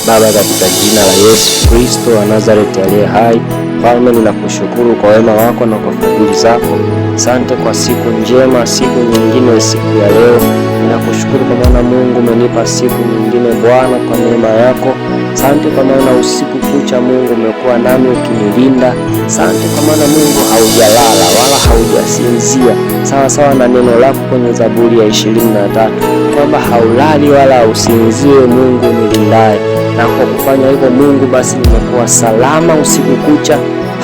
Baba, katika jina la Yesu Kristo wa Nazareti aliye hai, Mfalme, ninakushukuru kwa wema wako na kwa fadhili zako. Asante kwa siku njema, siku nyingine, siku ya leo. Ninakushukuru kwa maana Mungu umenipa siku nyingine Bwana, kwa neema yako. Asante kwa maana usiku kucha Mungu umekuwa nami ukinilinda. Asante kwa maana Mungu haujalala wala haujasinzia, sawa sawa na neno lako kwenye Zaburi ya 23 kwamba haulali wala hausinzie, Mungu nilindaye. Na kwa kufanya hivyo Mungu, basi nimekuwa salama usiku kucha,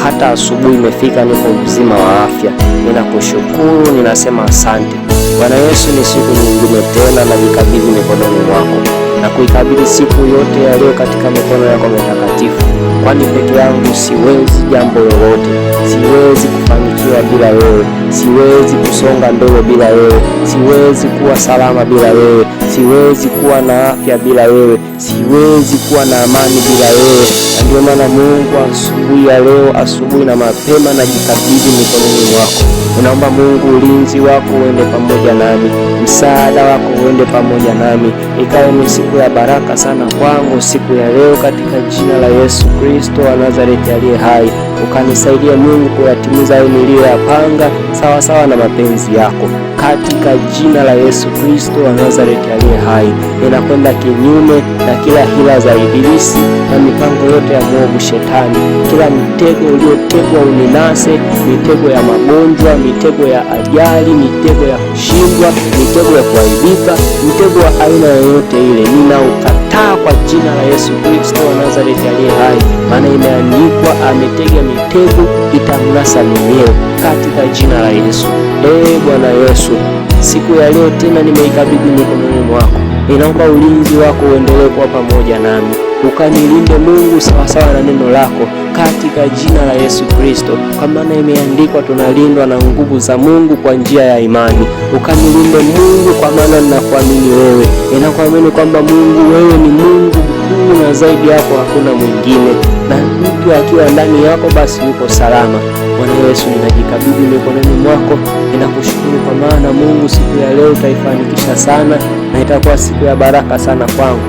hata asubuhi imefika, niko mzima wa afya. Ninakushukuru, ninasema asante Bwana Yesu. Ni siku nyingine tena najikabidhi mikononi mwako na kuikabidhi siku yote ya leo katika mikono yako mitakatifu, kwani peke yangu siwezi jambo lolote, siwezi kufanikiwa bila wewe, siwezi kusonga mbele bila wewe, siwezi kuwa salama bila wewe, siwezi kuwa na afya bila wewe, siwezi kuwa na amani bila wewe. Na ndio maana Mungu, asubuhi ya leo, asubuhi na mapema, najikabidhi mikononi mwako. Ninaomba Mungu ulinzi wako uende pamoja nami, msaada wako uende pamoja nami, ikawe ni siku ya baraka sana kwangu siku ya leo, katika jina la Yesu Kristo wa Nazareti aliye hai. Ukanisaidia Mungu kuyatimiza hayo niliyoyapanga sawa sawa na mapenzi yako, katika jina la Yesu Kristo wa Nazareti aliye hai. Ninakwenda kinyume na kila hila za Ibilisi na mipango yote ya mwovu Shetani, kila mtego uliotegwa uninase, mitego ya magonjwa, mitego ya ajali, mitego ya kushindwa, mitego ya kuaibika, mtego wa aina yoyote ile, ninaukataa kwa jina la Yesu Kristo wa Nazareti aliye hai, maana imeandikwa, ametega mitego itamnasa mwenyewe, katika jina la Yesu. Ee Bwana Yesu, siku ya leo tena nimeikabidhi mikononi mwako. Ninaomba ulinzi wako uendelee kuwa pamoja nami, ukanilinde Mungu sawasawa na neno lako, katika jina la Yesu Kristo, kwa maana imeandikwa tunalindwa na nguvu za Mungu kwa njia ya imani. Ukanilinde Mungu, kwa maana ninakuamini wewe, ninakuamini kwamba Mungu wewe ni Mungu mkuu na zaidi yako hakuna mwingine, na mtu akiwa ndani yako basi yuko salama. Bwana Yesu, ninajikabidhi mikononi mwako, ninakushukuru kwa maana Mungu siku ya leo utaifanikisha sana na itakuwa siku ya baraka sana kwangu.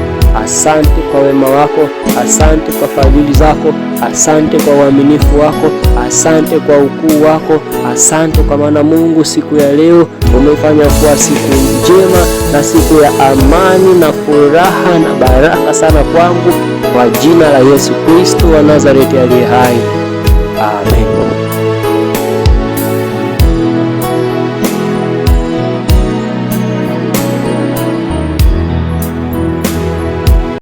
Asante kwa wema wako, asante kwa fadhili zako, asante kwa uaminifu wako, asante kwa ukuu wako, asante kwa maana Mungu siku ya leo umefanya kuwa siku njema na siku ya amani na furaha na baraka sana kwangu, kwa jina la Yesu Kristo wa Nazareti aliye hai, amen.